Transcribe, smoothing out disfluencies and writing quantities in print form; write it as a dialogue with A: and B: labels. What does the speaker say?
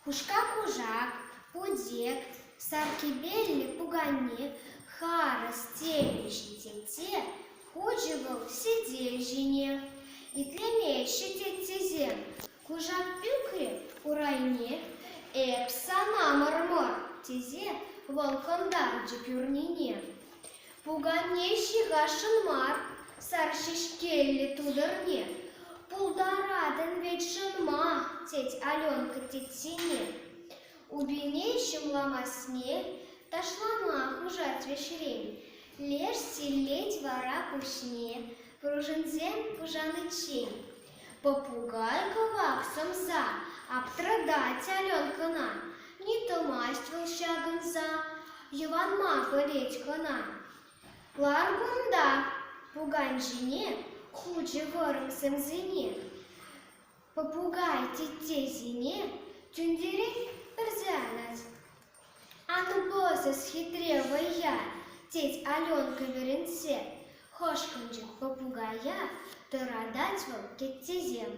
A: Хушка кушак, путек, сар кӗпеллӗ пукане харӑс темиҫе тетте хучӗ вӑл сӗтел ҫине. Итлемеҫҫӗ теттесем, кушак ӳкрӗ урайне. Эп сана мӑр-мӑр тесе вӑл кӑнтарчӗ пӳрнине. Пукане ҫыхасшӑн мар сар ҫеҫкеллӗ тутӑрне. Пултаратӑн вӗт шӑнма, тет Аленка теттине. Упине ҫӑмламасне ташлама хушать вӗҫрен. Леш силлет вара пуҫне пружинсем пушаниччен. Попугай кӑвак сӑмса аптратать Аленкӑна. Ни тӑмасть вӑл ҫакӑнса, йӑванма пӗлет кӑна. Лар кунта, пукан ҫине хучӗ вӑрӑм сӑмсине. Попугай теттесене тӳнтерет персе анать. Ан пӑсӑс хитре вӑййа, тет Аленка вӗрентсе. Хӑшкӑнчӑк попугая тӑратать вӑл теттесем.